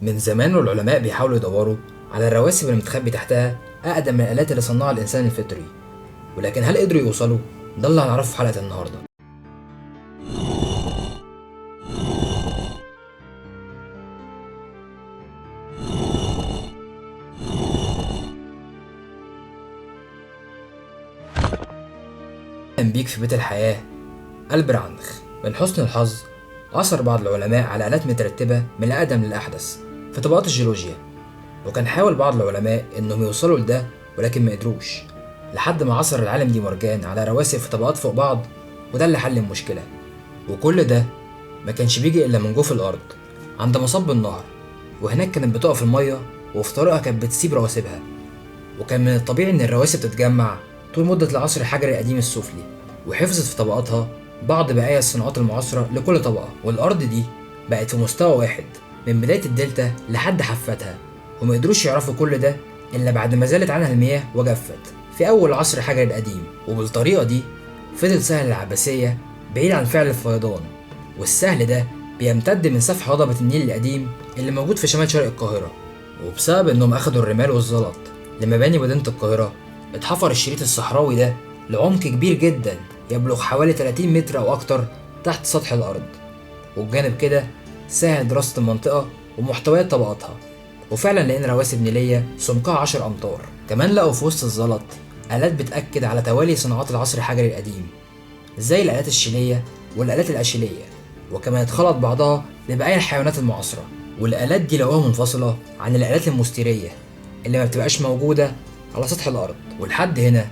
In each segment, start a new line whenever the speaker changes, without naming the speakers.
من زمان والعلماء بيحاولوا يدوروا على الرواسب اللي متخبي تحتها أقدم من الآلات اللي صنعها الإنسان الفطري، ولكن هل قدروا يوصلوا؟ ده اللي هنعرفه في حلقة النهاردة. أهلا بيك في بيت الحياة البرعنخ. من حسن الحظ عثر بعض العلماء على آلات مترتبة من الأقدم للأحدث في طبقات الجيولوجيا، وكان حاول بعض العلماء إنهم يوصلوا لده ولكن ما قدروش، لحد ما عثر العالم دي مرجان على رواسب في طبقات فوق بعض، وده اللي حل المشكلة. وكل ده ما كانش بيجي إلا من جوف الأرض عند مصب النهر، وهناك كانت بتقف المية وفي طريقها كانت بتسيب رواسبها. وكان من الطبيعي إن الرواسب تتجمع طول مدة العصر الحجري القديم السفلي، وحفظت في طبقاتها بعض بقايا الصناعات المعاصرة لكل طبقة. والأرض دي بقت في مستوى واحد من بداية الدلتا لحد حفتها، وما قدروش يعرفوا كل ده إلا بعد ما زالت عنها المياه وجفت في أول عصر الحجر القديم. وبالطريقة دي فضل سهل العباسية بعيد عن فعل الفيضان، والسهل ده بيمتد من سفح هضبة النيل القديم اللي موجود في شمال شرق القاهرة. وبسبب إنهم أخدوا الرمال والزلط لمباني مدينة القاهرة، اتحفر الشريط الصحراوي ده لعمق كبير جدا يبلغ حوالي 30 متر أو أكتر تحت سطح الأرض. وبجانب كده سهل دراسة المنطقة ومحتويات طبقاتها، وفعلا لقينا رواسب نيلية سمكها 10 أمتار. كمان لقوا في وسط الزلط آلات بتأكد على توالي صناعات العصر الحجري القديم، زي الآلات الشيلية والآلات الأشيلية، وكمان اتخلط بعضها ببقايا الحيوانات المعاصرة. والآلات دي لقوها منفصلة عن الآلات المستيرية اللي ما بتبقاش موجودة على سطح الأرض. ولحد هنا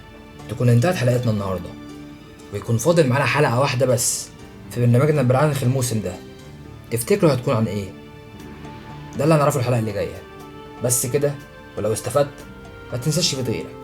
تكون انتهت حلقتنا النهاردة، ويكون فاضل معانا حلقة واحدة بس في برنامجنا برعنخ الموسم ده. تفتكروا هتكون عن ايه؟ ده اللي هنعرفه الحلقة اللي جاية. بس كده، ولو استفدت ما تنساش تفيد غيرك.